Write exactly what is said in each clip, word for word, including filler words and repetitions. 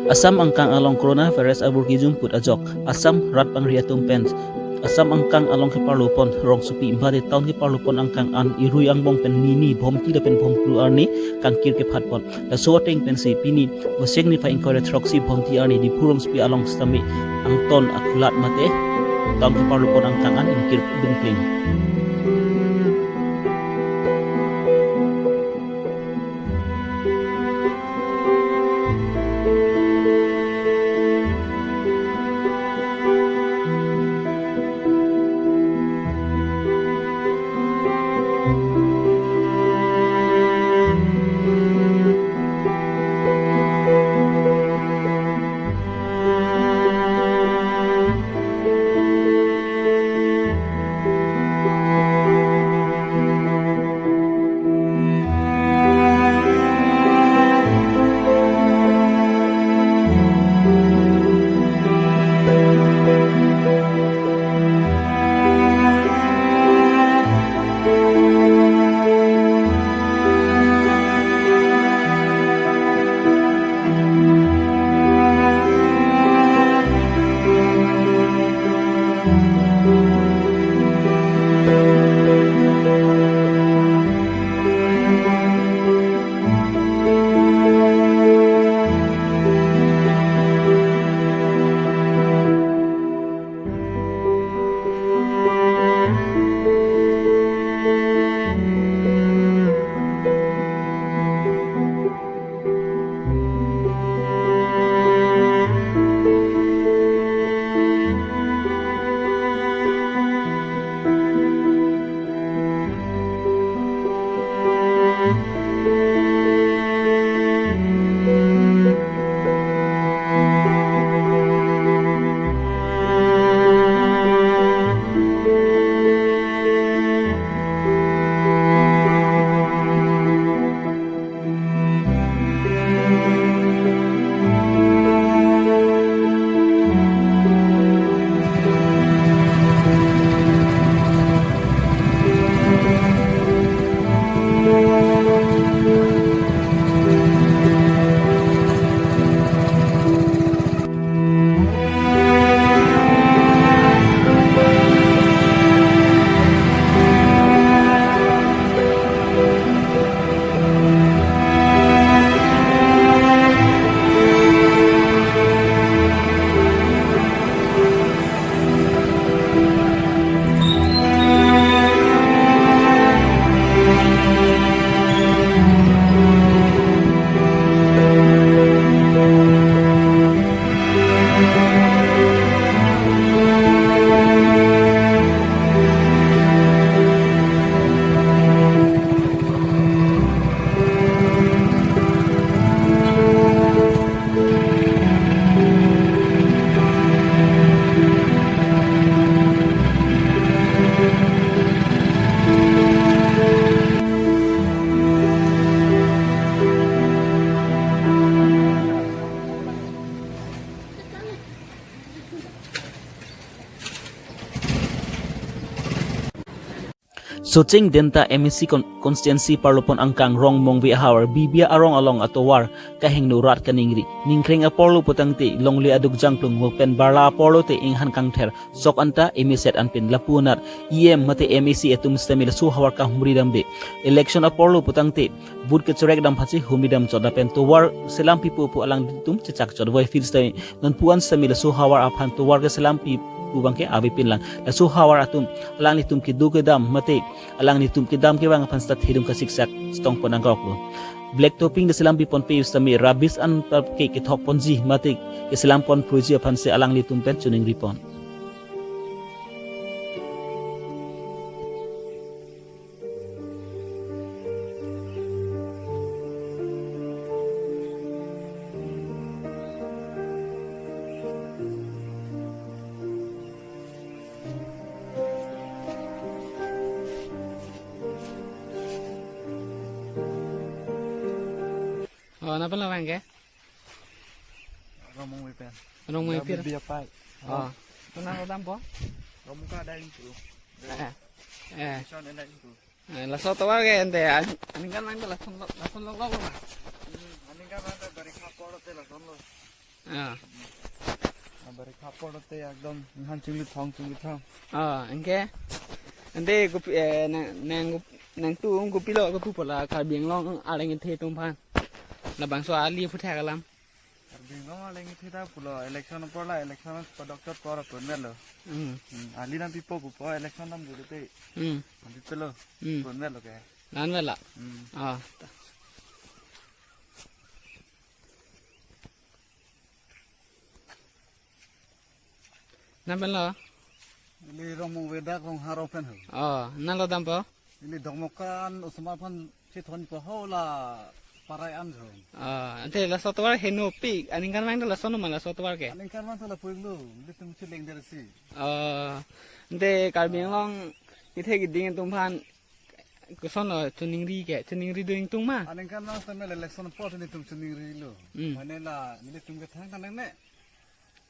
Assam angkang along coronavirus abur kijungput ajok, Assam rat pangri atum pen Assam angkang along keparlopon rongsopi mate town keparlopon angkang an irui angbong pen nini Bhomti lapen Bhomkru arni kangkir kephatpon. Laso ateng pensi pini Vosek niphai ingkoi ra throksi Bhomti arni Diphu rongsopi along sitame angton akulat mate town keparlopon angkang an ingkir dungpling. Socheng Denta M A C con-, constituency parlopon angkang Rongmongve ahavar Bibia arong along atovar kahingno rat kaningri. Ningkreng aporlo putangte longle aduk jangplung pen barla aporlote inghan kangther sok anta M A C anpin lapu anat E M mate M A C atum sitame laso havar kahumri damde. Election aporlo putangte vote kechorek dam aphansi humri damchot lapen tovar selam pipo pu alanglitum chechakchot. Voiphil sitame nonpu an sitame laso havar aphan tovar keselam pi pu abangke avepinlang. Laso havar atum alanglitum kedo kedam mate alanglitum kedam kevang aphan sita thedung kasiksak chetongpon nangkoklo. Black topping keselam piponpe sitame rubbish an ta ke kethokponji mate keselam ponphruji aphansi alanglitum pen choningripon. Oh, napa lo abangke? Rongmongve pen. Rongmongve pen. Bibia pai. Oh. Kona rodampo? Rongmongve pen. Eh. Eh. Mission pen. Eh, laso tovar ke ante an-, aningkan lang lason lo, lason lo lo. Hmm, aningkan lang barikha poro te lason lo. Ah. Abari khapor te ekdom ninghan chinglu thong chinglu thong. Ah, anke. Ante kopi, eh, nang, nang, nangtum kopilo kopu pu la Karbi Anglong arleng kethe atum aphan. Labangso ali aphuthak alam. Karbi Anglong arleng kethe ta pulo election apor la election pa doctor por pun melo. Hmm. Hmm, ali nangpipo pupo election dam dulu te. Hmm. Nangpipelo. Hmm. Pun melo ke. Nang melo. Hmm. Ah. Ta. Nang pen lo? Ili Rongmong Vedak Ronghang arong pen ho. Oh, nang lo dampo? Ili Dongmokan osomar aphan chithon po ho la parai an ho. Oh, ante laso tovar henopik, aningkanvang ta lason ma laso tovar ke? Aningkanvang ta lapu-iklo, ilitum chileng dersi. Oh, ante Karbi Anglong kethe keding atum aphan kosonlo chiningri ke, chiningri do ingtung ma? Aningkanvang ta mel election apor nelitum chiningrilo. Hmm. Mane la nelitum kethang kanang ne.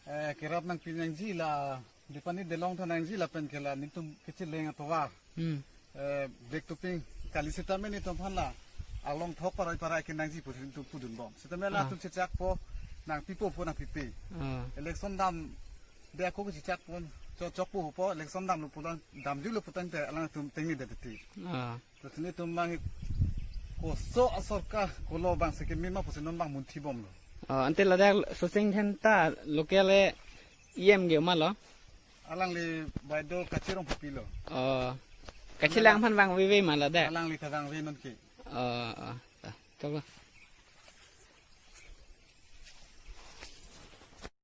Eh, kerap nangpi nangji la, dipani delong tha nangji lapen ke la nelitum kechileng atovar. Hmm. Eh, bag toping kali sitame nelitum aphan la along thok parai parai ke nangji pu nelitum pudun bom. Sitame la Ah. tum chechakpo nangpipo pu nangpipe. Ah. Election dam de ako kechakpo cho chokpo pu election damlo pulang damjulo putangte alangtum tengni det ti. Ah. Terus nelitum bang koso asorkar kolo bang sekemin ma pusi non bang munthi bomlo. Oh, ante ladak Sosing Dhenta local E M ke ma lo? Alangli Baideo Kachi Rongphapi lo. Oh. Kachilang aphan vangve ma ladak? Alangli ta vangve non ke. Oh, oh. Ta, choklo.